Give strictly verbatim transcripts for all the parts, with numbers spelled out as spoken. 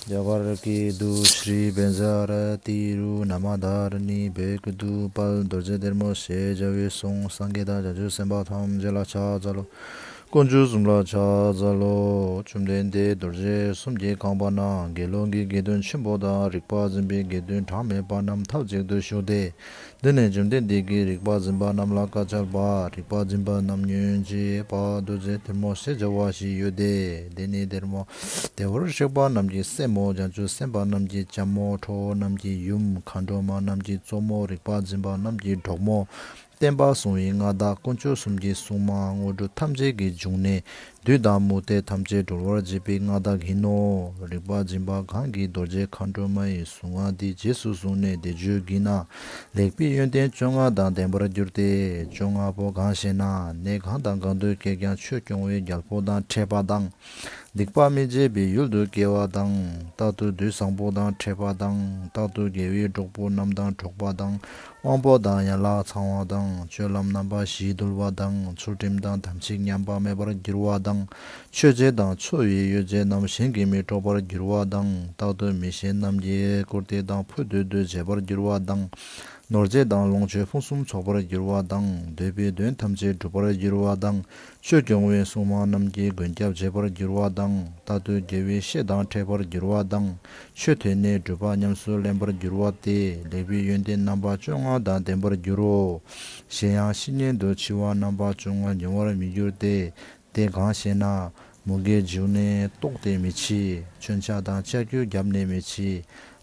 རྒྱ་གར་གྱི་དུ་ཤྲི་བཛྲ་ཏི་རུ་ན་མ་དྷ་ར་ཎི་བྷེ་ཀ་དུ་པལ་རྡོ་རྗེ་ཐེར་མོ་ཞེས་བྱ་བའི་གཟུངས་སངས་རྒྱས་དང་བྱང་ཆུབ་སེམས་དཔའ་ཐམས་ཅད་ལ་ཕྱག་འཚལ་ལོ། དཀོན་མཆོག་གསུམ་ལ་ཕྱག་འཚལ་ལོ། བཅོམ་ལྡན་འདས་རྡོ་རྗེ་གསུམ་གྱིས་གང་བ་ན་དགེ་སློང་གི་དགེ་འདུན་ཆེན་པོ་དང་རིག་པ་འཛིན་པའི་དགེ་འདུན་གྲངས་མེད་པ་རྣམས་ཐབས་ཅིག་ཏུ་བཞུགས་ཏེ། འདི་ནས་བཅོམ་ལྡན་འདས་ཀྱིས་རིག་པ་འཛིན་པ་རྣམས་ལ་བཀའ་སྩལ་པ། རིག་པ་འཛིན་པ་རྣམས་ཉོན་ཅིག། པ་རྡོ་རྗེ་ཐེར་མོ་ཞེས་བྱ་བ་ཞིག་ཡོད་དེ། དེ་ནི་ཐེར་མོ་བདེ་བར་གཤེགས་པ་རྣམས་ཀྱི་སྲས་མོ། བྱང་ཆུབ་སེམས་དཔའ་རྣམས་ཀྱི་ལྕམ་མོ། ཁྲོ་བོ་རྣམས་ཀྱི་ཡུམ། མཁའ་འགྲོ་མ་རྣམས་ཀྱི་གཙོ་མོ། རིག་པ་འཛིན་པ་རྣམས་ཀྱི་གྲོགས་མོ། བསྟན་པ་སྲུང་བའི་མངའ་བདག། དཀོན་མཆོག་གསུམ་གྱི་སྲུང་མ། དངོས་གྲུབ་ཐམས་ཅད་ཀྱི་འབྱུང་གནས། བདུད་དང་མུ་སྟེགས་ཐམས་ཅད་སྒྲོལ་བར་བྱེད་པའི་མངའ་བདག་ཡིན་ནོ། རིག་པ་འཛིན་པ་གང་གིས་རྡོ་རྗེ་མཁའ་འགྲོ་མ་ཡི་གཟུངས་སྔགས་འདི་རྗེས་སུ་བཟུང་ནས་བཟླས་བརྗོད་བགྱིས་ན། ལེགས་པའི་ཡོན་ཏན་བཅོ་ལྔ་དང་ལྡན་པར་འགྱུར་ཏེ། བཅོ་ལྔ་པོ་གང་ཞེ་ན། གནས་གང་དང་གང་དུ་སྐྱེས་ཀྱང་ཆོས་སྐྱོང་བའི་རྒྱལ་པོ་དང་འཕྲད་པ་དང་། སྡིག་པ་མི་བྱེད་པའི་ཡུལ་དུ་སྐྱེ་བ་དང་། རྟག་ཏུ་བདུད་བཟང་པོ་དང་འཕྲད་པ་དང་། རྟག་ཏུ་དགེ་བའི་གྲོགས་པོ་རྣམས་དང་འགྲོགས་པ་དང་། དབང་པོ་དང་ཡན་ལག་ཚང་བ་དང་། སྤྱོད་ལམ་རྣམ་པ་བཞིས་གདུལ་བ་དང་། ཚུལ་ཁྲིམས་དང་དམ་ཚིག་ཉམས་པ་མེད་པར་འགྱུར་བ་དང་། མཆོད་བྱེད་དང་འཚོ་བའི་ཡོ་བྱད་རྣམས་གཞན་གྱིས་མི་འཕྲོག་པར་འགྱུར་བ་དང་། རྟག་ཏུ་མི་གཞན་རྣམས་ཀྱིས་བཀུར་སྟི་དང་ཕུལ་འདོད་དུ་བྱེད་པར་འགྱུར་བ་དང་། ནོར་རྫས་དང་ལོངས་སྤྱོད་ཕུན་སུམ་ཚོགས་པར་འགྱུར་བ་དང་། འདོད་པའི་དོན་ཐམས་ཅད་འགྲུབ་པར་འགྱུར་བ་དང་། ཆོས་སྐྱོང་བའི་སྲུང་མ་རྣམས་ཀྱིས་མགོན་སྐྱབས་བྱེད་པར་འགྱུར་བ་དང་། རྟག་ཏུ་དགེ་བའི་བཤེས་དང་འཕྲད་པར་འགྱུར་བ་དང་། ཆོས་ཐོས་ནས་སྒྲུབ་པ་ཉམས་སུ་ལེན་པར་འགྱུར་བ་སྟེ། ལེགས་པའི་ཡོན་ཏན་རྣམ་པ་བཅོ་ལྔ་དང་ལྡན་པར་འགྱུར་རོ། གཞན་ཡང་ཤི་ཉེན་དུ་འཆི་བ་རྣམ་པ་བཅོ་ལྔ་མྱོང་བར་མི་འགྱུར་ཏེ། དེ་གང་ཞེ་ན། མུ་གེའི་འབྱུང་གནས་རྟོགས་ཏེ་མི་འཆི། མཚོན་ཆ་དང་ལྕགས་ཀྱུ་བརྒྱབ་ནས་མི་འཆི།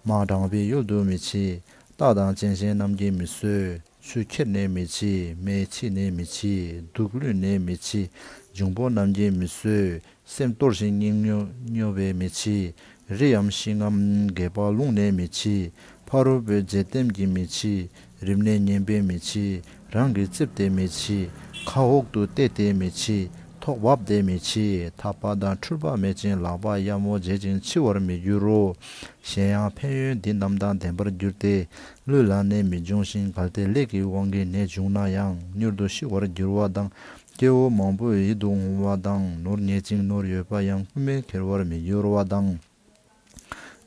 དམག་དྲངས་པའི་ཡུལ་དུ་མི་འཆི། རྟ་དང་གཅན་གཟན་རྣམས་ཀྱིས་མི་གསོད། ཆུ་ཁྱེར་ནས་མི་འཆི། མེས་འཚིག་ནས་མི་འཆི། དུག་བླུད་ནས་མི་འཆི། འབྱུང་པོ་རྣམས་ཀྱིས་མི་གསོད། སེམས་གཏོར་ཞིང་སྙིང་སྨྱོ་སྨྱོ་བས་མི་འཆི། རི་འམ་ཤིང་ངམ་སྒལ་པ་ལྷུང་ནས་མི་འཆི། ཕ་རོལ་པོའི་རྗེས་ལྟེམ་གྱིས་མི་འཆི། རིམས་ནད་ངན་པས་མི་འཆི། རང་གིས་བཙེམས་ཏེ་མི་འཆི། ཁ་འོག་ཏུ་བལྟས་ཏེ་མི་འཆི། ཐོག་བབས་ཏེ་མི་འཆི། ཐག་པ་དང་འཁྲུལ་པ་མེད་ཅིང་ལག་པ་གཡབ་མོ་བྱེད་ཅིང་འཆི་བར་མི་འགྱུར་རོ། གཞན་ཡང་ཕན་ཡོན་འདི་རྣམས་དང་ལྡན་པར་འགྱུར་ཏེ། ལུས་ལ་ནད་མི་འབྱུང་ཞིང་། གལ་ཏེ་ལས་ཀྱི་དབང་གིས་ནད་བྱུང་ན་ཡང་། མྱུར་དུ་ཤི་བར་འགྱུར་བ་དང་། སྐྱེ་བོ་མང་པོ་ཡིད་དུ་འོང་བ་དང་། ནོར་རྙེད་ཅིང་ནོར་ཡོད་པ་ཡང་སྐུ་མེད་འཁྱེར་བར་མི་འགྱུར་བ་དང་།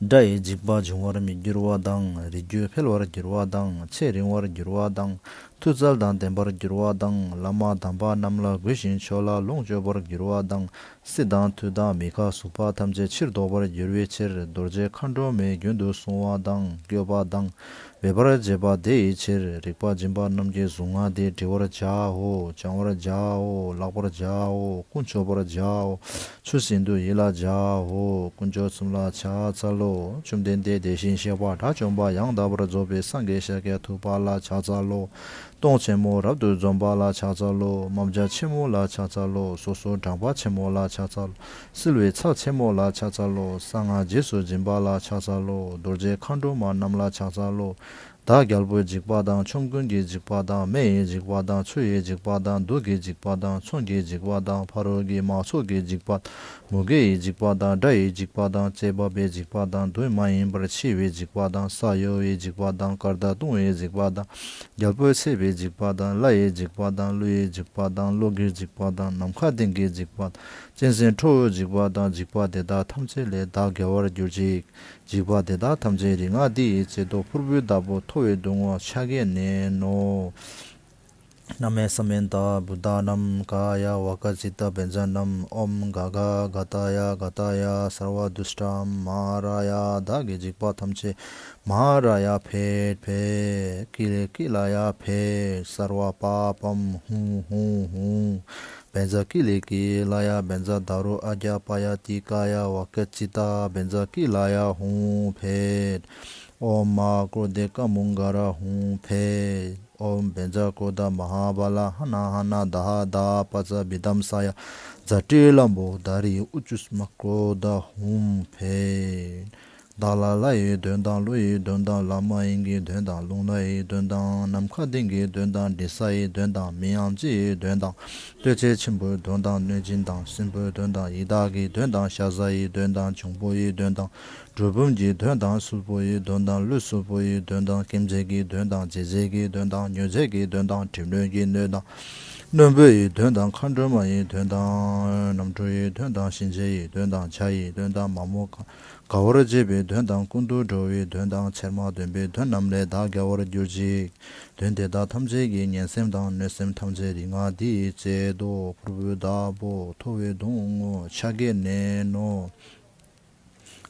དགྲ་ཡི་འཇིགས་པ་འབྱུང་བར་མི་འགྱུར་བ་དང་། རིགས་རྒྱུད་འཕེལ་བར་འགྱུར་བ་དང་། ཚེ་རིང་བར་འགྱུར་བ་དང་། མཐུ་རྩལ་དང་ལྡན་པར་འགྱུར་བ་དང་། བླ་མ་དམ་པ་རྣམས་ལ་གུས་ཤིང་ཆོས་ལ་ལོངས་སྤྱོད་པར་འགྱུར་བ་དང་། སྲིད་དང་མཐུ་དང་མི་ཁ་ཟུག་པ་ཐམས་ཅད་ཕྱིར་ལྡོག་པར་འགྱུར་བའི་ཕྱིར། རྡོ་རྗེ་མཁའ་འགྲོ་མས་རྒྱུན་དུ་བསྲུང་བ་དང་བསྐྱོད་པ་དང་། འབད་པར་བྱེད་པ་དེ་ཡི་ཕྱིར། རིག་པ་འཛིན་པ་རྣམས་ཀྱིས་གཟུངས་སྔགས་འདི་བྲི་བར་བྱའོ། བགྱང་བར་བྱའོ། བཀླག་པར་བྱའོ། ཀུན་ཆུབ་པར་བྱའོ། ཚུལ་བཞིན་དུ་ཡིད་ལ་བྱའོ། དཀོན་མཆོག་གསུམ་ལ་ཕྱག་འཚལ་ལོ། བཅོམ་ལྡན་འདས་དེ་བཞིན་གཤེགས་པ་དགྲ་བཅོམ་པ་ཡང་དག་པར་རྫོགས་པའི་སངས་རྒྱས་ཤཱཀྱ་ཐུབ་པ་ལ་ཕྱག་འཚལ་ལོ། སྟོང་ཆེན་མོ་རབ་ཏུ་འཇོམས་པ་ལ་ཕྱག་འཚལ་ལོ། དམག་བརྒྱ་ཆེན་མོ་ལ་ཕྱག་འཚལ་ལོ། སོ་སོར་འབྲང་པ་ཆེན་མོ་ལ་ཕྱག་འཚལ་ལོ། བསིལ་བའི་ཚལ་ཆེན་མོ་ལ་ཕྱག་འཚལ་ལོ། གསང་སྔགས་རྗེས་སུ་འཛིན་པ་ལ་ཕྱག་འཚལ་ལོ། རྡོ་རྗེ་མཁའ་འགྲོ་མ་རྣམས་ལ་ཕྱག་འཚལ་ལོ། བདག་རྒྱལ་པོའི་འཇིགས་པ་དང་། ཆོམ་རྐུན་གྱི་འཇིགས་པ་དང་། མེ་ཡི་འཇིགས་པ་དང་། ཆུ་ཡི་འཇིགས་པ་དང་། དུག་གི་འཇིགས་པ་དང་། མཚོན་གྱི་འཇིགས་པ་དང་། ཕ་རོལ་གྱི་དམག་ཚོགས་ཀྱི་འཇིགས་པ། མུ་གེ་ཡི་འཇིགས་པ་དང་། དགྲ་ཡི་འཇིགས་པ་དང་། རྩད་འབབ་པའི་འཇིགས་པ་དང་། དུས་མ་ཡིན་པར་འཆི་བའི་འཇིགས་པ་དང་། ས་གཡོ་བའི་འཇིགས་པ་དང་། སྐར་མདའ་གཏོང་བའི་འཇིགས་པ་དང་། རྒྱལ་པོའི་ཚེ་བའི་འཇིགས་པ་དང་། ལྷ་ཡི་འཇིགས་པ་དང་། ཀླུ་ཡི་འཇིགས་པ་དང་། གློག་གི་འཇིགས་པ་དང་། ནམ་མཁའ་ལྡིང་གི་འཇིགས་པ་དང་། གཅན་གཟན་ཁྲོ་བོའི་འཇིགས་པ་དང་། འཇིགས་པ་དེ་དག་ཐམས་ཅད་ལས་བདག་རྒྱལ་བར་གྱུར་ཅིག། འཇིགས་པ་དེ་དག་ཐམས་ཅད་རིག་སྔགས་འདི་ཡིས་བྱེད་དོ། ཕུར་བུའི་བདག་པོས་ཐོ་བའི་གདུང་བ་ཕྱག་གིས་མནན་ནོ། ན་མེ་ས་མནྟ་བུདྡྷཱ་ནཱ་ཀཱ་ཡ་ཝཱ་ཀ་ཙི་ཏ་བཛྲ་ནཱ། ཨོཾ་ག་ག་ག་ཏ་ཡ་ག་ཏ་ཡ་སརྦ་དུཥྚ་མ་ཧཱ་ར་ཡ། བདག་གི་འཇིགས་པ་ཐམས་ཅད་མ་ཧཱ་ར་ཡ་ཕཊ་ཕཊ། ཀི་ལེ་ཀི་ལ་ཡ་ཕཊ། སརྦ་པཱ་པཾ་ཧཱུྃ་ཧཱུྃ་ཧཱུྃ། བཛྲ་ཀི་ལི་ཀི་ལ་ཡ། བཛྲ་དཱ་རུ་ཨ་ཛ་པ་ཡ་ཏི་ཀ་ཡ་ཝཱ་ཀ་ཙི་ཏ། བཛྲ་ཀི་ལ་ཡ་ཧཱུྃ་ཕཊ། ཨོཾ་མ་ཧཱ་ཀྲོ་དེ་ཀ་མུ་ཌ་ག་ར་ཧཱུྃ་ཕཊ། ཨོཾ་བཛྲ་ཀྲོ་དྷ་མ་ཧཱ་བ་ལ་ཧ་ཎ་ཧ་ཎ་དཱ་ཧ་དཱ་པ་ཙ་བི་དམ་ས་ཡ་ཛ་ཊི་ལམ་བོ་དྷ་རི་ཨུ་ཅུ་མ་ཀྲོ་དྷ་ཧཱུྃ་ཕཊ། བདག་ལ་ལྷ་ཡི་གདོན་དང་། ཀླུ་ཡི་གདོན་དང་། ལྷ་མ་ཡིན་གྱི་གདོན་དང་། རླུང་ལྷ་ཡི་གདོན་དང་། ནམ་མཁའ་ལྡིང་གི་གདོན་དང་། དྲི་ཟ་ཡི་གདོན་དང་། མི་ཡང་ཅི་ཡི་གདོན་དང་། གཏོས་ཆེ་ཆེན་པོའི་གདོན་དང་། གནོད་སྦྱིན་དང་། སྲིན་པོའི་གདོན་དང་། ཡི་དྭགས་ཀྱི་གདོན་དང་། ཤ་ཟ་ཡི་གདོན་དང་། འབྱུང་པོ་ཡི་གདོན་དང་། གྲུལ་བུམ་གྱི་གདོན་དང་། སུལ་པོ་ཡི་གདོན་དང་། ལུས་སུལ་པོ་ཡི་གདོན་དང་། སྐེམ་བྱེད་ཀྱི་གདོན་དང་། བརྗེད་བྱེད་ཀྱི་གདོན་དང་། མྱོས་བྱེད་ཀྱི་གདོན་དང་། གྲིབ་གནོན་གྱི་གནོད་དང་། རྣོན་པོ་ཡི་དོན་དང་། མཁའ་འགྲོ་མ་ཡི་དོན་དང་། ནམ་གྲུ་ཡི་དོན་དང་། གཤིན་རྗེ་ཡི་དོན་དང་། བྱ་ཡི་དོན་དང་། མ་མོ་དགའ་བར་བྱེད་པའི་དོན་དང་། ཀུན་ཏུ་འགྲོ་བའི་དོན་དང་། ཚེར་མ་འདོན་པའི་དོན་རྣམས་ལས་བདག་རྒྱལ་བར་གྱུར་ཅིག་དོན་དེ་དག་ཐམས་ཅད་ཀྱི་ངན་སེམས་དང་གནོད་སེམས་ཐམས་ཅད་རིག་སྔགས་འདིས་བྱེད་དོ། ཕུར་བུའི་བདག་པོ་ཐོ་བས་བརྡུང་ངོ་། ཕྱག་གིས་མནན་ནོ།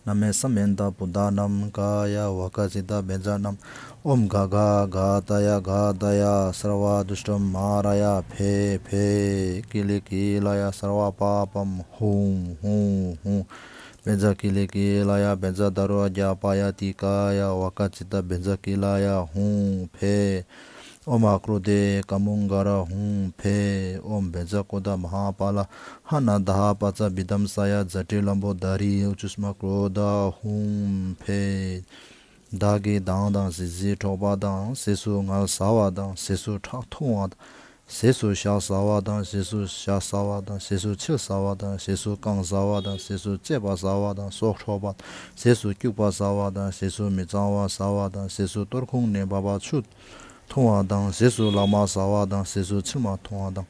ན་མེ་ས་མནྟ་བུདྡྷ་ནམ་ཀཱ་ཡ་ཝཱ་ཀ་ཙིཏྟ་བཛྲ་ནམ། ཨོཾ་ག་ག་ག་ཏ་ཡ་ག་ཏ་ཡ་སརྦ་དུཥྚ་མ་ར་ཡ་ཕཊ་ཕཊ། ཀི་ལི་ཀི་ལ་ཡ་སརྦ་པཱ་པཾ་ཧཱུྃ་ཧཱུྃ་ཧཱུྃ། བཛྲ་ཀི་ལི་ཀི་ལ་ཡ་བཛྲ་དཱ་རུ་ཨ་ཛྙཱ་པ་ཡ་ཏི་ཀཱ་ཡ་ཝཱ་ཀ་ཙིཏྟ་བཛྲ་ཀི་ལ་ཡ་ཧཱུྃ་ཕཊ། ཨོཾ་ཨ་ཀྲོ་དྷེ་ཀ་མུ་ལྒ་ར་ཧཱུྃ་ཕཊ། ཨོཾ་བཛྲ་ཀྲོ་དྷ་མ་ཧཱ་པཱ་ལ་ཧ་ན་དྷ་པ་ཙ་བི་དམ་ས་ཡ་ཛ་ཊི་ལམ་བོ་དྷ་རི་ཨུ་ཙུཥྚ་ཀྲོ་དྷ་ཧཱུྃ་ཕཊ། བདག་གི་མདངས་དང་། གཟི་བརྗིད་འཕྲོག་པ་དང་། ཟས་སུ་ངལ་བཟའ་བ་དང་། ཟས་སུ་ཁྲག་འཐུང་བ་དང་། ཟས་སུ་ཞག་ཟ་བ་དང་། ཟས་སུ་ཞག་ཟ་བ་དང་། ཟས་སུ་མཆིལ་ཟ་བ་དང་། ཟས་སུ་རྐང་ཟ་བ་དང་། ཟས་སུ་ལྕེབ་ཟ་བ་དང་། སྲོག་འཕྲོག་པ་དང་། ཟས་སུ་སྐྱུག་པ་ཟ་བ་དང་། ཟས་སུ་མི་གཙང་བ་ཟ་བ་དང་། ཟས་སུ་གཏོར་ཁུང་ནས་འབབ་པ་ཆུ་འཐུང་བ་དང་། ཟས་སུ་ལྷག་མ་ཟ་བ་དང་། ཟས་སུ་མཆིལ་མ་འཐུང་བ་དང་།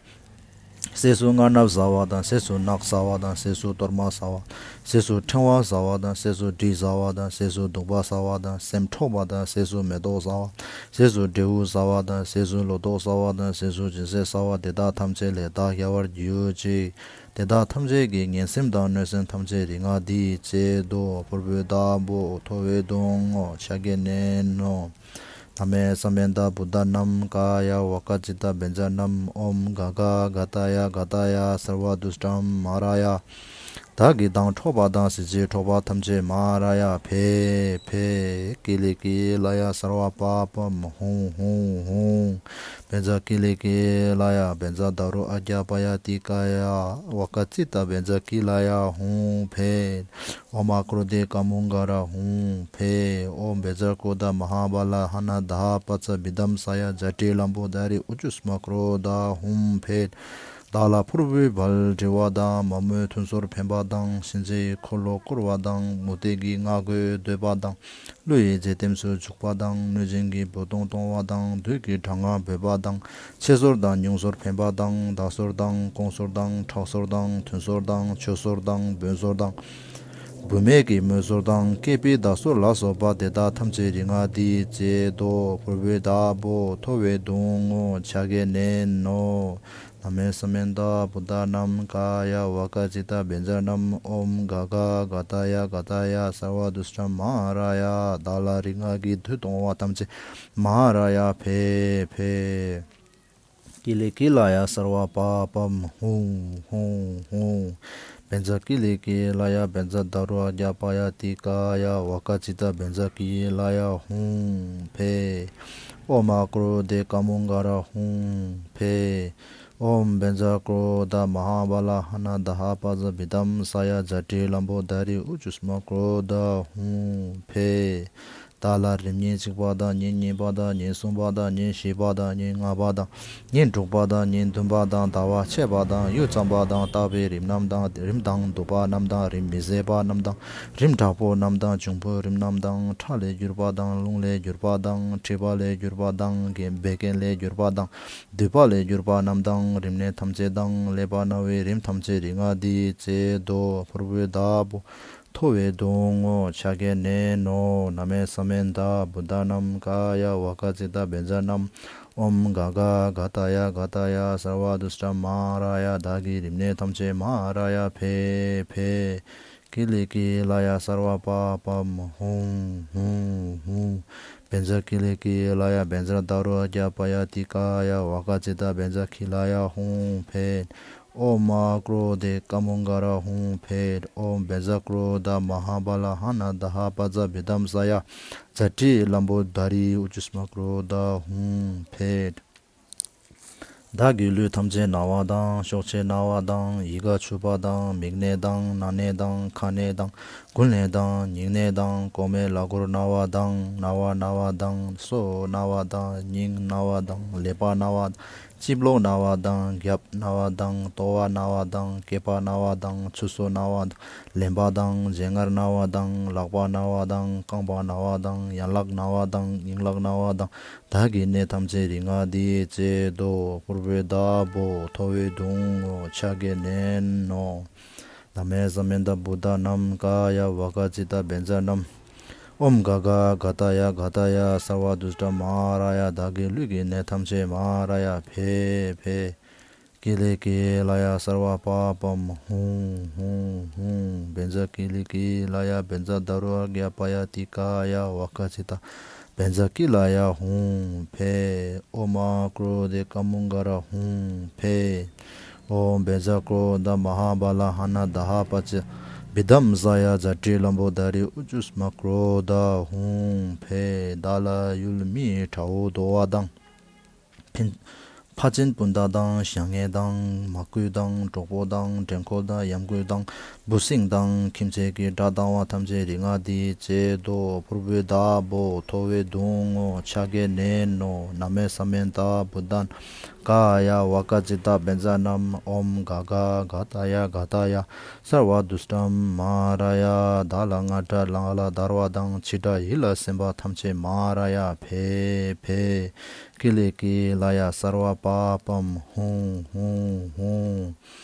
ཟས་སུ་རྔ་སྣབས་ཟ་བ་དང་། ཟས་སུ་རྣག་ཟ་བ་དང་། ཟས་སུ་གཏོར་མ་ཟ་བ། ཟས་སུ་ཕྲེང་བ་ཟ་བ་དང་། ཟས་སུ་གྲི་ཟ་བ་དང་། ཟས་སུ་བདུག་པ་ཟ་བ་དང་། སེམས་འཕྲོག་པ་དང་། ཟས་སུ་མེ་ཏོག་ཟ་བ། ཟས་སུ་འབྲས་བུ་ཟ་བ་དང་། ཟས་སུ་ལོ་ཏོག་ཟ་བ་དང་། ཟས་སུ་སྦྱིན་སྲེག་ཟ་བ་དེ་དག་ཐམས་ཅད་ལས་བདག་རྒྱལ་བར་གྱུར་ཅིག་དེ་དག་ཐམས་ཅད་ཀྱི་ངན་སེམས་དང་གནོད་སེམས་ཐམས་ཅད་རིག་སྔགས་འདིས་བྱེད་དོ། ཕུར་བུའི་བདག་པོ་ཐོ་བས་བརྡུང་ངོ་། ཕྱག་གིས་མནན་ནོ། ན་མེ་ས་མནྟ་བུདྡྷ་ནམ་ཀཱ་ཡ་ཝཱ་ཀ་ཙིཏྟ་བཛྲ་ནམ། ཨོཾ་ག་ག་ག་ཏ་ཡ་ག་ཏ་ཡ་སརྦ་དུཥྚ་མ་ར་ཡ། བདག་གི་མདངས་འཕྲོག་པ་དང་། གཟི་བརྗིད་འཕྲོག་པ་ཐམས་ཅད་མ་ར་ཡ་ཕཊ་ཕཊ། ཀི་ལི་ཀི་ལ་ཡ་སརྦ་པཱ་པཾ་ཧཱུྃ་ཧཱུྃ་ཧཱུྃ། བཛྲ་ཀི་ལི་ཀི་ལ་ཡ་བཛྲ་དཱ་རུ་ཨ་ཛྙཱ་པ་ཡ་ཏི་ཀཱ་ཡ་ཝཱ་ཀ་ཙིཏྟ་བཛྲ་ཀི་ལ་ཡ་ཧཱུྃ་ཕཊ། ཨོཾ་ཨ་ཀྲོ་དྷེ་ཀ་མུ་ལྒ་ར་ཧཱུྃ་ཕཊ། ཨོཾ་བཛྲ་ཀྲོ་དྷ་མ་ཧཱ་པཱ་ལ་ཧ་ན་དྷ་པ་ཙ་བི་དམ་ས་ཡ་ཛ་ཊི་ལམ་བོ་དྷ་རི་ཨུ་ཙུཥྚ་ཀྲོ་དྷ་ཧཱུྃ་ཕཊ། བདག་ལ་ཕུར་བུའི་བལ་འབྲི་བ་དང་། མ་མོའི་ཐུན་གསོལ་འཕེན་པ་དང་། གཤིན་རྗེའི་འཁོར་ལོ་བསྐོར་བ་དང་། མུ་སྟེགས་ཀྱི་སྔགས་རྒོད་བཟླས་པ་དང་། ཀླུ་ཡི་རྗེས་ལྡེམ་སུ་འཇུག་པ་དང་། གནོད་སྦྱིན་གྱི་འབོད་གཏོང་གཏོང་བ་དང་། བདུད་ཀྱི་དྲག་སྔགས་འབོད་པ་དང་། ཆེ་གསོལ་དང་ཉུང་གསོལ་འཕེན་པ་དང་། བདག་གསོལ་དང་། དགོངས་གསོལ་དང་། ཁྲག་གསོལ་དང་། ཐུན་གསོལ་དང་། ཆོས་གསོལ་དང་། བོན་གསོལ་དང་། བུད་མེད་ཀྱི་མོས་གསོལ་དང་། སྐྱེས་པའི་བདག་གསོལ་ལ་སོགས་པ་དེ་དག་ཐམས་ཅད་རིག་སྔགས་འདིས་བྱེད་དོ། ཕུར་བུའི་བདག་པོ་ཐོ་བས་བརྡུང་ངོ་། ཕྱག་གིས་མནན་ནོ། ན་མེ་ས་མནྟ་བུདྡྷ་ནམ་ཀཱ་ཡ་ཝཱ་ཀ་ཙིཏྟ་བཛྲ་ནམ། ཨོཾ་ག་ག་ག་ཏ་ཡ་ག་ཏ་ཡ་སརྦ་དུཥྚ་མ་ར་ཡ། བདག་ལ་རིག་སྔགས་ཀྱི་མཐུ་གཏོང་བ་ཐམས་ཅད་མ་ར་ཡ་ཕཊ་ཕཊ། ཀི་ལི་ཀི་ལ་ཡ་སརྦ་པཱ་པཾ་ཧཱུྃ་ཧཱུྃ་ཧཱུྃ། བཛྲ་ཀི་ལི་ཀི་ལ་ཡ་བཛྲ་དཱ་རུ་ཨ་ཛྙཱ་པ་ཡ་ཏི་ཀཱ་ཡ་ཝཱ་ཀ་ཙིཏྟ་བཛྲ་ཀི་ལ་ཡ་ཧཱུྃ་ཕཊ། ཨོཾ་ཨ་ཀྲོ་དྷེ་ཀ་མུ་ལྒ་ར་ཧཱུྃ་ཕཊ། ཨོཾ་བཛྲ་ཀྲོ་དྷ་མ་ཧཱ་པཱ་ལ་ཧ་ན་དྷ་པ་ཙ་བི་དམ་ས་ཡ་ཛ་ཊི་ལམ་བོ་དྷ་རི་ཨུ་ཙུཥྚ་ཀྲོ་དྷ་ཧཱུྃ་ཕཊ། བདག་ལ་རིམས་ཉེར་གཅིག་པ་དང་། ཉེར་གཉིས་པ་དང་། ཉེར་གསུམ་པ་དང་། ཉེར་བཞི་པ་དང་། ཉེར་ལྔ་པ་དང་། ཉེར་དྲུག་པ་དང་། ཉེར་བདུན་པ་དང་། ཟླ་བ་ཕྱེད་པ་དང་། ཡུད་ཙམ་པ་དང་། རྟག་པའི་རིམས་རྣམས་དང་། རིམས་དང་སྡུག་པ་རྣམས་དང་། རིམས་མི་བཟད་པ་རྣམས་དང་། རིམས་དྲག་པོ་རྣམས་དང་། འབྱུང་པོའི་རིམས་རྣམས་དང་། ཁྲག་ལས་གྱུར་པ་དང་། རླུང་ལས་གྱུར་པ་དང་། མཁྲིས་པ་ལས་གྱུར་པ་དང་། བད་ཀན་ལས་གྱུར་པ་དང་། མདུད་པ་ལས་གྱུར་པ་རྣམས་དང་། རིམས་ནད་ཐམས་ཅད་དང་། ཀླད་པ་ན་བའི་རིམས་ཐམས་ཅད་རིག་སྔགས་འདིས་བྱེད་དོ། ཕུར་བུའི་བདག་པོ་ཐོ་བས་བརྡུང་ངོ་། ཕྱག་གིས་མནན་ནོ། ན་མེ་ས་མནྟ་བུདྡྷ་ནམ་ཀཱ་ཡ་ཝཱ་ཀ་ཙིཏྟ་བཛྲ་ནམ། ཨོཾ་ག་ག་ག་ཏ་ཡ་ག་ཏ་ཡ་སརྦ་དུཥྚ་མ་ར་ཡ། བདག་གི་རིམས་ནད་ཐམས་ཅད་མ་ར་ཡ་ཕཊ་ཕཊ། ཀི་ལི་ཀི་ལ་ཡ་སརྦ་པཱ་པཾ་ཧཱུྃ་ཧཱུྃ་ཧཱུྃ། བཛྲ་ཀི་ལི་ཀི་ལ་ཡ་བཛྲ་དཱ་རུ་ཨ་ཛྙཱ་པ་ཡ་ཏི་ཀཱ་ཡ་ཝཱ་ཀ་ཙིཏྟ་བཛྲ་ཀི་ལ་ཡ་ཧཱུྃ་ཕཊ། ཨོཾ་ཨ་ཀྲོ་དྷེ་ཀ་མུ་ལྒ་ར་ཧཱུྃ་ཕཊ། ཨོཾ་བཛྲ་ཀྲོ་དྷ་མ་ཧཱ་པཱ་ལ་ཧ་ན་དྷ་པ་ཙ་བི་དམ་ས་ཡ་ཛ་ཊི་ལམ་བོ་དྷ་རི་ཨུ་ཙུཥྚ་ཀྲོ་དྷ་ཧཱུྃ་ཕཊ། བདག་གི་ལུས་ཐམས་ཅད་ན་བ་དང་། གཤོག་ཆད་ན་བ་དང་། ཡིད་ཁ་འཆུ་བ་དང་། མིག་ནད་དང་། སྣ་ནད་དང་། ཁ་ནད་དང་། རྒུན་ནད་དང་། སྙིང་ནད་དང་། ལྐོག་མའི་ལག་སྒོར་ན་བ་དང་། རྣ་བ་ན་བ་དང་། སོ་ན་བ་དང་། སྙིང་ན་བ་དང་། ཀླད་པ་ན་བ་དང་། སྤྱི་ལོ་ན་བ་དང་། རྒྱབ་ན་བ་དང་། ལྟོ་བ་ན་བ་དང་། སྐེད་པ་ན་བ་དང་། ཆུ་ཚོད་ན་བ་དང་། ལེན་པ་དང་། སྦྱིན་སྔར་ན་བ་དང་། ལག་པ་ན་བ་དང་། རྐང་པ་ན་བ་དང་། ཡན་ལག་ན་བ་དང་། ཉིང་ལག་ན་བ་དང་། བདག་གི་ནད་ཐམས་ཅད་རིག་སྔགས་འདིས་བཅད་དོ། ཕུར་བུའི་བདག་པོ། ཐོ་བས་བརྡུང་ངོ་། ཕྱག་གིས་མནན་ནོ། ན་མེ་ས་མནྟ་བུདྡྷ་ནམ། ཀཱ་ཡ་ཝཱ་ཀ་ཙི་ཏ་བཛྲ་ནམ། ཨོཾ་ག་ག་ག་ཏ་ཡ་ག་ཏ་ཡ། སརྦ་དུཥྚ་མ་ཧཱ་ར་ཡ། བདག་གི་ལུས་ཀྱི་ནད་ཐམས་ཅད་མ་ཧཱ་ར་ཡ་ཕེ་ཕེ། ཀི་ལི་ཀི་ལ་ཡ་སརྦ་པཱ་པཾ་ཧཱུྃ་ཧཱུྃ་ཧཱུྃ། བཛྲ་ཀི་ལི་ཀི་ལ་ཡ་བཛྲ་དཱ་རུ་ཨ་གྱ་པ་ཡ་ཏི་ཀཱ་ཡ་ཝཱ་ཀ་ཙི་ཏ། བཛྲ་ཀི་ལ་ཡ་ཧཱུྃ་ཕཊ། ཨོཾ་ཨཱ་ཀྲོ་དྷེ་ཀ་མུཾ་ག་ར་ཧཱུྃ་ཕཊ། ཨོཾ་བཛྲ་ཀྲོ་དྷ་མ་ཧཱ་བ་ལ་ཧ་ན་དྷ་པ་ཙ་བི་དྷམ་ས་ཡ་ཛ་ཏྲི་ལམ་བོ་དྷ་རི་ཨུ་ཅུ་སྨ་ཀྲོ་དྷ་ཧཱུྃ་ཕཊ། བདག་ལ་ཡུལ་མི་ཡི་དགྲ་བོ་བདོ་བ་དང་། ཕན་ཕ་ཆིན་སྤུན་ཟླ་དང་། ཞང་ངེ་དང་། མ་ཀུན་དང་། གྲོགས་པོ་དང་། འགྲན་འཁོར་དང་། ཡམ་ཀུན་དང་། འབུ་སྲིན་དང་། ཁྱིམ་མཚེས་ཀྱི་དགྲ་སྡང་བ་ཐམས་ཅད་རིག་སྔགས་འདིས་བཅད་དོ། ཕུར་བུའི་བདག་པོ། ཐོ་བས་བརྡུང་ངོ་། ཕྱག་གིས་མནན་ནོ། ན་མེ་ས་མནྟ་བུདྡྷ་ནམ། ཀཱ་ཡ་ཝཱ་ཀ་ཙི་ཏ་བཛྲ་ནམ། ཨོཾ་ག་ག་ག་ཏ་ཡ་ག་ཏ་ཡ། སརྦ་དུཥྚ་མ་ཧཱ་ར་ཡ། བདག་ལ་སྔ་དགྲ་ལ་ལ་བརྡར་བ་དང་། ཕྱི་དགྲ་ཡིད་ལ་སེམས་པ་ཐམས་ཅད་མ་ཧཱ་ར་ཡ་ཕཊ་ཕཊ། ཀི་ལི་ཀི་ལ་ཡ་སརྦ་པཱ་པཾ་ཧཱུྃ་ཧཱུྃ་ཧཱུྃ།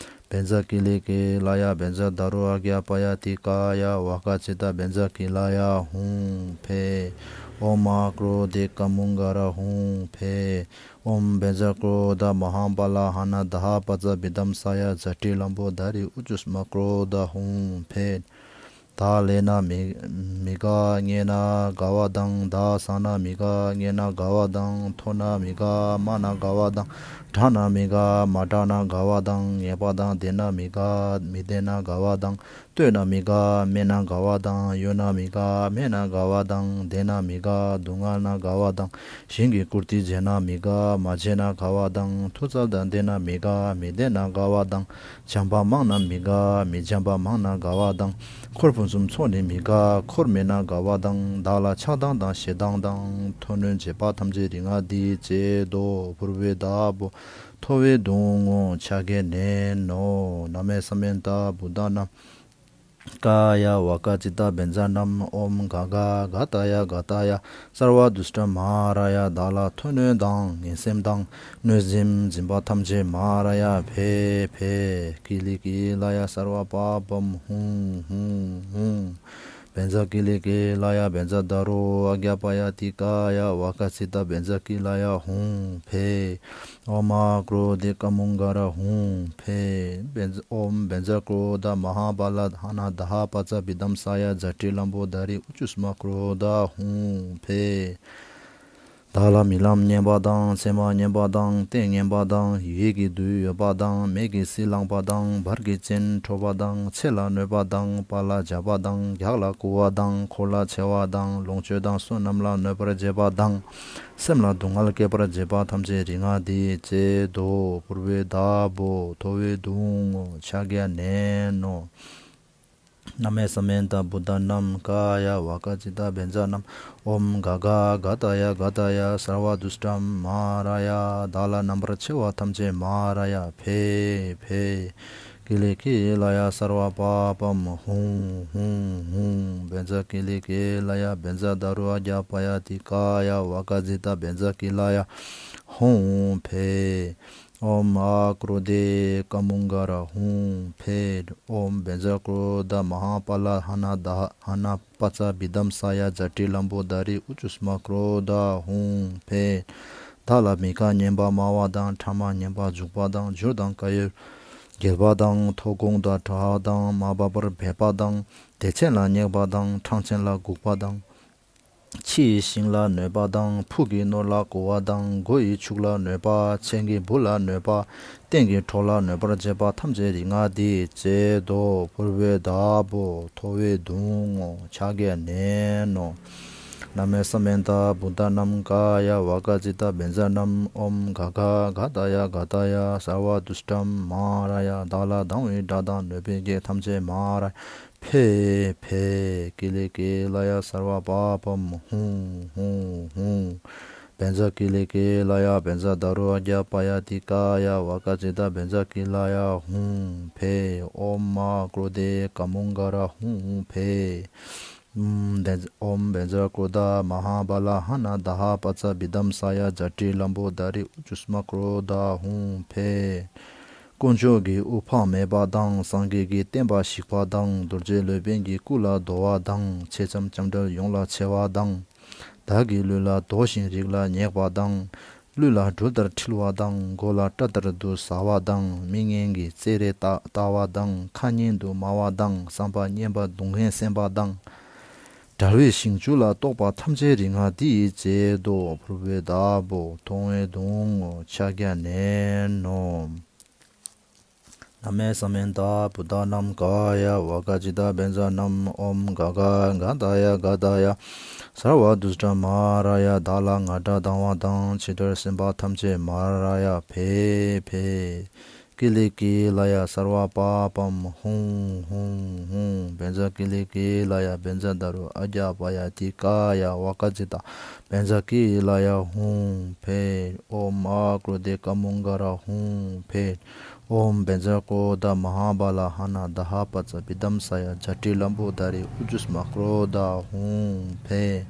བཛྲ་ཀི་ལི་ཀི་ལ་ཡ་བཛྲ་དཱ་རུ་ཨ་གྱ་པ་ཡ་ཏི་ཀཱ་ཡ་ཝཱ་ཀ་ཙི་ཏ་བཛྲ་ཀི་ལ་ཡ་ཧཱུྃ་ཕཊ། ཨོཾ་ཨཱ་ཀྲོ་དྷེ་ཀ་མུཾ་ག་ར་ཧཱུྃ་ཕཊ། ཨོཾ་བཛྲ་ཀྲོ་དྷ་མ་ཧཱ་བ་ལ་ཧ་ན་དྷ་པ་ཙ་བི་དྷམ་ས་ཡ་ཛ་ཏྲི་ལམ་བོ་དྷ་རི་ཨུ་ཅུ་སྨ་ཀྲོ་དྷ་ཧཱུྃ་ཕཊ། བདག་ལེགས་ན་མི་མི་དགའ། ཉེས་ན་དགའ་བ་དང་། བདག་བཟང་ན་མི་དགའ། ངན་ན་དགའ་བ་དང་། མཐོ་ན་མི་དགའ། དམའ་ན་དགའ་བ་དང་། དྲག་ན་མི་དགའ། མ་དྲག་ན་དགའ་བ་དང་། ངེས་པ་དང་ལྡན་ན་མི་དགའ། མི་ལྡན་ན་དགའ་བ་དང་། བསྟོད་ན་མི་དགའ། སྨད་ན་དགའ་བ་དང་། གཡོ་ན་མི་དགའ། སྨད་ན་དགའ་བ་དང་། ལྡན་ན་མི་དགའ། སྡུག་བསྔལ་ན་དགའ་བ་དང་། གཞན་གྱི་བཀུར་སྟི་བྱས་ན་མི་དགའ། མ་བྱས་ན་དགའ་བ་དང་། མཐུ་རྩལ་དང་ལྡན་ན་མི་དགའ། མི་ལྡན་ན་དགའ་བ་དང་། བྱམས་པ་མང་ན་མི་དགའ། མི་འཇམ་པ་མང་ན་དགའ་བ་དང་། འཁོར་ཕུན་སུམ་ཚོགས་ནི་མི་དགའ། འཁོར་མེད་ན་དགའ་བ་དང་། བདག་ལ་ཆགས་སྡང་དང་ཞེ་སྡང་དང་། མཐོ་གནོན་བྱེད་པ་ཐམས་ཅད་རིག་སྔགས་འདིས་བཅད་དོ། ཕུར་བུའི་བདག་པོ། ཐོ་བས་བརྡུང་ངོ་། ཕྱག་གིས་མནན་ནོ། ན་མེ་ས་མནྟ་བུདྡྷ་ནམ། ཀཱ་ཡ་ཝཱ་ཀ་ཙི་ཏ་བཛྲ་ནམ། ཨོཾ་ག་ག་ག་ཏ་ཡ་ག་ཏ་ཡ། སརྦ་དུཥྚ་མ་ཧཱ་ར་ཡ། བདག་ལ་མཐོ་གནོན་དང་ངན་སེམས་དང་གནོད་སེམས་འཛིན་པ་ཐམས་ཅད་མ་ཧཱ་ར་ཡ་ཕཊ་ཕཊ། ཀི་ལི་ཀི་ལ་ཡ་སརྦ་པཱ་པཾ་ཧཱུྃ་ཧཱུྃ་ཧཱུྃ། བཛྲ་ཀི་ལི་ཀི་ལ་ཡ་བཛྲ་དཱ་རུ་ཨ་གྱ་པ་ཡ་ཏི་ཀཱ་ཡ་ཝཱ་ཀ་ཙི་ཏ་བཛྲ་ཀི་ལ་ཡ་ཧཱུྃ་ཕཊ། ཨོཾ་ཨཱ་ཀྲོ་དྷེ་ཀ་མུཾ་ག་ར་ཧཱུྃ་ཕཊ། བཛྲ་ཨོཾ་བཛྲ་ཀྲོ་དྷ་མ་ཧཱ་བ་ལ་ཧ་ན་དྷ་པ་ཙ་བི་དྷམ་ས་ཡ་ཛ་ཏྲི་ལམ་བོ་དྷ་རི་ཨུ་ཅུ་སྨ་ཀྲོ་དྷ་ཧཱུྃ་ཕཊ། བདག་ལ་རྨི་ལམ་ངན་པ་དང་། མཚན་མ་ངན་པ་དང་། རྟེན་ངན་པ་དང་། ཡིད་ཀྱི་དུས་ཡོལ་བ་དང་། མིག་གི་བསིལ་ལངས་པ་དང་། བར་གྱི་སྤྱན་འཕྲོ་བ་དང་། ཚེ་ལ་གནོད་པ་དང་། པ་ལ་བྱ་བ་དང་། རྒྱགས་ལ་རྐུ་བ་དང་། འཁོར་ལ་འཆི་བ་དང་། ལོངས་སྤྱོད་དང་བསོད་ནམས་ལ་གནོད་པར་བྱེད་པ་དང་། སེམས་ལ་སྡུག་བསྔལ་བསྐྱེད་པར་བྱེད་པ་ཐམས་ཅད་རིག་སྔགས་འདིས་བཅད་དོ། ཕུར་བུའི་བདག་པོ། ཐོ་བས་བརྡུང་ངོ་། ཕྱག་གིས་མནན་ནོ། ན་མེ་ས་མནྟ་བུདྡྷ་ནམ། ཀཱ་ཡ་ཝཱ་ཀ་ཙི་ཏ་བཛྲ་ནམ། ཨོཾ་ག་ག་ག་ཏ་ཡ་ག་ཏ་ཡ། སརྦ་དུཥྚ་མ་ཧཱ་ར་ཡ། བདག་ལ་རྣམ་པར་ཕྱེ་བ་ཐམས་ཅད་མ་ཧཱ་ར་ཡ་ཕཊ་ཕཊ། ཀི་ལི་ཀི་ལ་ཡ་སརྦ་པཱ་པཾ་ཧཱུྃ་ཧཱུྃ་ཧཱུྃ། བཛྲ་ཀི་ལི་ཀི་ལ་ཡ་བཛྲ་དཱ་རུ་ཨ་གྱ་པ་ཡ་ཏི་ཀཱ་ཡ་ཝཱ་ཀ་ཙི་ཏ་བཛྲ་ཀི་ལ་ཡ་ཧཱུྃ་ཕཊ། ཨོཾ་ཨཱ་ཀྲོ་དྷེ་ཀ་མུཾ་ག་ར་ཧཱུྃ་ཕཊ། ཨོཾ་བཛྲ་ཀྲོ་དྷ་མ་ཧཱ་པ་ལ་ཧ་ན་དྷ་ཧ་ན་པ་ཙ་བི་དྷམ་ས་ཡ་ཛ་ཏྲི་ལམ་བོ་དྷ་རི་ཨུ་ཅུ་སྨ་ཀྲོ་དྷ་ཧཱུྃ་ཕཊ། བདག་ལ་མི་ཁ་ངན་པ་སྨྲ་བ་དང་། ཕྲ་མ་ངན་པ་འཇུག་པ་དང་། བྱུར་དང་དཀར་ཡོལ་འགེལ་བ་དང་། ཐོ་དགོང་དང་དྲག་དང་། མ་བབ་པར་འབད་པ་དང་། བདེ་ཆེན་ལ་སྙེགས་པ་དང་། གྲངས་ཆེན་ལ་སྒུག་པ་དང་། ཕྱི་ཡི་ཤིང་ལ་གནོད་པ་དང་། ཕུག་གི་ནོར་ལ་རྐུ་བ་དང་། སྒོ་ཡི་ཕྱུགས་ལ་གནོད་པ། མཚན་གྱི་བུ་ལ་གནོད་པ། རྟེན་གྱི་གྲོགས་ལ་གནོད་པར་བྱེད་པ་ཐམས་ཅད་རིག་སྔགས་འདིས་བཅད་དོ། ཕུར་བུའི་བདག་པོ། ཐོ་བས་བརྡུང་ངོ་། ཕྱག་གིས་མནན་ནོ། ན་མེ་ས་མནྟ་བུདྡྷ་ནམ། ཀཱ་ཡ་ཝཱ་ཀ་ཙི་ཏ་བཛྲ་ནམ། ཨོཾ་ག་ག་ག་ཏ་ཡ་ག་ཏ་ཡ། སརྦ་དུཥྚ་མ་ཧཱ་ར་ཡ། བདག་ལ་སྡང་བའི་དགྲ་དང་གནོད་པའི་བགེགས་ཐམས་ཅད་མ་ཧཱ་ར་ཡ་ཕཊ་ཕཊ། ཀི་ལི་ཀི་ལ་ཡ་སརྦ་པཱ་པཾ་ཧཱུྃ་ཧཱུྃ་ཧཱུྃ། བཛྲ་ཀི་ལི་ཀི་ལ་ཡ། བཛྲ་དཱ་རུ་ཨ་ཛྙཱ་པ་ཡ་ཏི་ཀཱ་ཡ། བ་ཀ་ཙི་ཏ། བཛྲ་ཀི་ལ་ཡ་ཧཱུྃ་ཕཊ། ཨོཾ་མ་ཀྲོ་དྷེ་ཀ་མུ་ཀ་ར་ཧཱུྃ་ཕཊ། ཨོཾ་བཛྲ་ཨོཾ་བཛྲ་ཀྲོ་དྷ་མ་ཧཱ་བ་ལ་ཧ་ན་དཱ་ཧ་པ་ཙ་བི་དམ་ས་ཡ་ཛ་ཊི་ལམ་བོ་དྷ་རི་ཨུ་ཙུ་སྨ་ཀྲོ་དྷ་ཧཱུྃ་ཕཊ། དཀོན་མཆོག་གི་དབུ་འཕང་མེད་པ་དང་། སངས་རྒྱས་ཀྱི་བསྟན་པ་བཤིག་པ་དང་། རྡོ་རྗེ་སློབ་དཔོན་གྱི་སྐུ་ལ་བསྡོ་བ་དང་། མཆེད་ལྕམ་ལྕམ་དྲལ་ཡོངས་ལ་འཚེ་བ་དང་། བདག་གི་ལུས་ལ་བསྡོ་ཞིང་རིགས་ལ་ཉེག་པ་དང་། གླུད་ལ་སྦྲུལ་ལྟར་འཁྲིལ་བ་དང་། མགོ་ལ་སྐྲ་ལྟར་དུ་ཟ་བ་དང་། མི་ངན་གྱི་རྩེད་རེས་ལྟ་ལྟ་བ་དང་། ཁ་ཉན་དུ་སྨྲ་བ་དང་། བསམ་པ་ངན་པ་སྡུག་བསྔལ་སེམས་པ་དང་། འབྲལ་བའི་ཞིང་བཅུ་ལ་གཏོགས་པ་ཐམས་ཅད་རིག་སྔགས་འདི་ཡིས་བྱེད་དོ། ཕུར་བུའི་བདག་པོ་མཐོང་བའི་གདུང་ཕྱག་རྒྱ་ནས་ནོ། ན་མེ་ས་མེ་ཏ་བུདྡྷ་ནམ་ཀཱ་ཡ། བ་ཀ་ཙི་ཏ། བཛྲ་ནམ། ཨོཾ་ག་ག་ག་ད་ཡ་ག་ད་ཡ། སརྦ་དུཥྚ་མ་ར་ཡ། བདག་ལ་ང་དགྲ་སྡང་བ་དང་། ཕྱི་དགྲར་སེམས་པ་ཐམས་ཅད་མ་ར་ཡ། ཕཊ་ཕཊ། ཀི་ལི་ཀི་ལ་ཡ་སརྦ་པཱ་པཾ་ཧཱུྃ་ཧཱུྃ་ཧཱུྃ། བཛྲ་ཀི་ལི་ཀི་ལ་ཡ། བཛྲ་དཱ་རུ་ཨ་ཛྙཱ་པ་ཡ་ཏི་ཀཱ་ཡ། བ་ཀ་ཙི་ཏ། བཛྲ་ཀི་ལ་ཡ་ཧཱུྃ་ཕཊ། ཨོཾ་མ་ཀྲོ་དྷེ་ཀ་མུ་ཀ་ར་ཧཱུྃ་ཕཊ། ཨོཾ་བཛྲ་ཀྲོ་དྷ་མ་ཧཱ་བ་ལ་ཧ་ན་དཱ་ཧ་པ་ཙ་བི་དམ་ས་ཡ་ཛ་ཊི་ལམ་བོ་དྷ་རི་ཨུ་ཙུ་སྨ་ཀྲོ་དྷ་ཧཱུྃ་ཕཊ།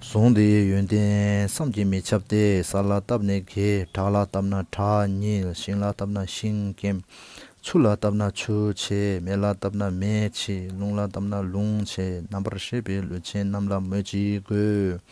གཟུངས་འདིའི་ཡོན་ཏན་བསམ་གྱིས་མི་ཁྱབ་སྟེ། ས་ལ་བཏབ་ནས་གས། བྲག་ལ་བཏབ་ན་བྲག་བསྙིལ། ཤིང་ལ་བཏབ་ན་ཤིང་སྐེམ། ཆུ་ལ་བཏབ་ན་ཆུ་འཆི། མེ་ལ་བཏབ་ན་མེ་འཆི། རླུང་ལ་བཏབ་ན་རླུང་འཆི། རྣམ་པར་ཤེས་པའི་ལུས་ཅན་རྣམས་ལ་སྨོས་ཅི་དགོས།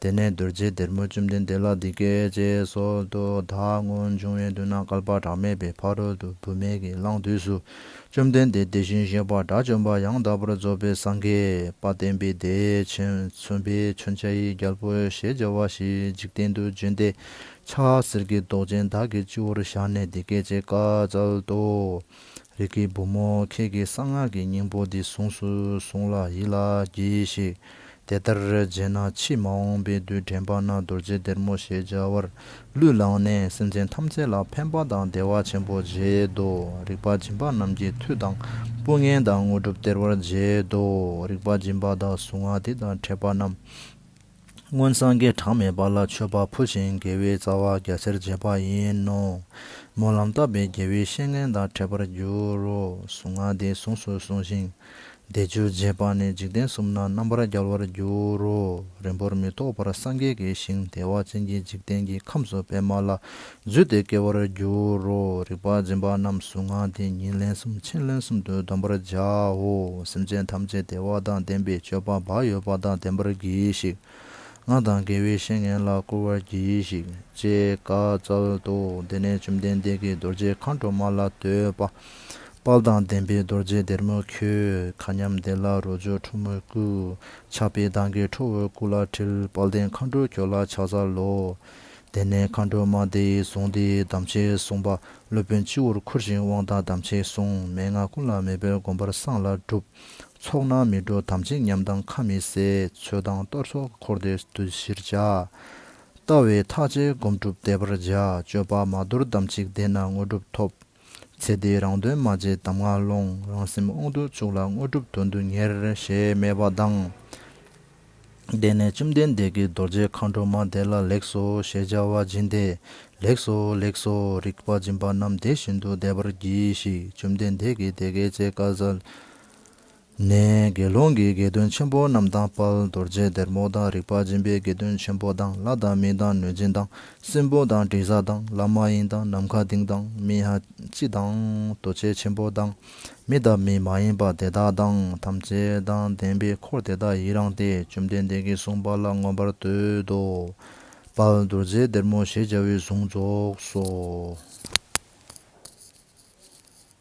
དེ་ནས་རྡོ་རྗེ་སྡེར་མོས་བཅོམ་ལྡན་འདས་ལ་འདི་སྐད་ཅེས་གསོལ་ཏོ། བདག་སྔོན་འབྱུང་བའི་དུས་ན་བསྐལ་པ་གྲངས་མེད་པའི་ཕ་རོལ་ཏུ་བུད་མེད་ཀྱི་གླང་དུས་སུ། བཅོམ་ལྡན་འདས་དེ་བཞིན་གཤེགས་པ་དགྲ་བཅོམ་པ་ཡང་དག་པར་རྫོགས་པའི་སངས་རྒྱས་དཔལ་ལྡན་པའི་བདེ་ཆེན་མཚོན་པའི་མཚོན་ཆ་ཡི་རྒྱལ་པོ་ཞེས་བྱ་བ་ཞིག་འཇིག་རྟེན་དུ་བྱོན་ཏེ། ཕྱག་འཚལ་གྱི་མདོག་ཅན་བདག་གི་སྤྱི་བོར་བཞག་ནས་འདི་སྐད་ཅེས་བཀའ་སྩལ་ཏོ། རིགས་ཀྱི་བུ་མོ། ཁྱེད་ཀྱིས་གསང་སྔགས་ཀྱི་སྙིང་པོ་འདི་གཟུངས་སུ་བཟུང་ལ་ཡིད་ལ་གྱིས་ཤིག། དེ་ལྟར་བྱས་ན་ཕྱིས་མ་འོངས་པའི་དུས་དྲན་པ་ན་རྡོ་རྗེ་སྡེར་མོ་ཞེས་བྱ་བར་གླུ་བླངས་ནས་སེམས་ཅན་ཐམས་ཅད་ལ་ཕན་པ་དང་བདེ་བ་ཆེན་པོ་བྱེད་དོ། རིག་པ་སྦྱིན་པ་རྣམས་ཀྱི་མཐུ་དང་དཔུང་གཉེན་དང་དངོས་གྲུབ་སྟེར་བར་བྱེད་དོ། རིག་པ་སྦྱིན་པ་དང་གཟུངས་སྔགས་འདི་དང་འཕྲད་པ་རྣམས། སྔོན་སངས་རྒྱས་གྲངས་མེད་པ་ལ་མཆོད་པ་ཕུལ་ཞིང་དགེ་བའི་རྩ་བ་རྒྱ་ཆེར་བྱེད་པ་ཡིན་ནོ། སྨོན་ལམ་བཏབ་པས་དགེ་བའི་བཤེས་གཉེན་དང་འཕྲད་པར་འགྱུར་རོ། གཟུངས་སྔགས་འདི་གཟུངས་སུ་བཟུང་ཞིང་། བཟླས་བརྗོད་བྱས་པ་ནི་འཇིག་རྟེན་གསུམ་ན་རྣམ་པར་རྒྱལ་བར་འགྱུར་རོ། རིང་པོར་མི་ཐོགས་པར་སངས་རྒྱས་ཀྱི་ཞིང་བདེ་བ་ཅན་གྱི་འཇིག་རྟེན་གྱི་ཁམས་སུ་པདྨ་ལ་འཛུལ་ཏེ་སྐྱེ་བར་འགྱུར་རོ། རིག་པ་སྦྱིན་པ་རྣམས་གཟུངས་སྔགས་འདི་ཉིན་ལན་གསུམ་ཕྱིན་ལན་གསུམ་དུ་གདམས་པར་བྱའོ། སེམས་ཅན་ཐམས་ཅད་བདེ་བ་དང་ལྡན་པའི་སྤྱོད་པ་བག་ཡོད་པ་དང་ལྡན་པར་གྱིས་ཤིག། སྔགས་དང་དགེ་བའི་བཤེས་གཉེན་ལ་བསྐུལ་བར་གྱིས་ཤིག། ཅེས་བཀའ་སྩལ་ཏོ། དེ་ནས་བཅོམ་ལྡན་འདས་ཀྱིས་རྡོ་རྗེ་མཁའ་འགྲོ་མ་ལ་བསྟོད་པ། དཔལ་དང་ལྡན་པའི་རྡོ་རྗེ་སྡེར་མོ་ཁྱོད། མཁའ་མཉམ་དེ་ལ་རོ་བཅུད་ཁྲོ་མོས་བསྐུལ། ཆགས་པའི་མདངས་ཀྱིས་ཁྲོ་བོའི་སྐུ་ལ་འཁྲིལ། དཔལ་ལྡན་མཁའ་འགྲོ་ཁྱོད་ལ་ཕྱག་འཚལ་ལོ། དེ་ནས་མཁའ་འགྲོ་མ་དེ་ཡིས་གཟུངས་འདིའི་དམ་ཆོས་གསུངས་པ་སློབ་དཔོན་སྤྱི་བོར་འཁོར་ཞིང་དབང་དང་དམ་ཆོས་གསུངས། མན་ངག་ཀུན་ལ་མོས་པའི་སྒོམ་པར་སངས་ལ་སྒྲུབ། ཚོགས་རྣམས་མི་འགྲོ་དམ་ཚིག་ཉམས་དང་ཁ་མི་ཟད། ཚོད་དང་གཏོར་ཚོགས་འཁོར་འདས་འདུ་ཕྱིར་བྱ། ལྟ་བའི་མཐའ་བཅད་སྒོམ་སྒྲུབ་བཟླས་པར་བྱ། སྤྱོད་པ་མ་དོར་དམ་ཚིག་བཟླས་ན་དངོས་གྲུབ་ཐོབ། ཚེ་འདིའི་རང་དོན་མ་བརྗེད་གདམས་ངག་ལོངས། རང་སེམས་དབང་དུ་བཅུག་ལ་དངོས་གྲུབ་དོན་དུ་གཉེར་ཞེས་སྨྲས་པ་དང་། དེ་ནས་བཅོམ་ལྡན་འདས་ཀྱིས་རྡོ་རྗེ་མཁའ་འགྲོ་མ་དེ་ལ་ལེགས་སོ་ཞེས་བྱ་བ་སྦྱིན་ཏེ། ལེགས་སོ་ལེགས་སོ། རིག་པ་སྦྱིན་པ་རྣམས་དེ་བཞིན་དུ་བཟླས་པར་གྱིས་ཤིག། བཅོམ་ལྡན་འདས་ཀྱིས་དེ་སྐད་ཅེས་བཀའ་སྩལ་ནས། དགེ་སློང་གི་དགེ་འདུན་ཆེན་པོ་རྣམས་དང་། དཔལ་རྡོ་རྗེ་སྡེར་མོ་དང་། རིག་པ་སྦྱིན་པའི་དགེ་འདུན་ཆེན་པོ་དང་། ལྷ་དང་མི་དང་གནོད་སྦྱིན་དང་། སྲིན་པོ་དང་དྲི་ཟ་དང་། ལྷ་མ་ཡིན་དང་། ནམ་མཁའ་ལྡིང་དང་། མི་ཡ་ཅི་དང་། འདུ་བྱེད་ཆེན་པོ་དང་། མི་དང་མི་མ་ཡིན་པ་དེ་དག་དང་། ཐམས་ཅད་དང་ལྡན་པའི་འཁོར་དེ་དག་ཡི་རངས་ཏེ། བཅོམ་ལྡན་འདས་ཀྱིས་གསུངས་པ་ལ་མངོན་པར་བསྟོད་དོ། དཔལ་རྡོ་རྗེ་སྡེར་མོ་ཞེས་བྱ་བའི་གཟུངས་རྫོགས་སོ།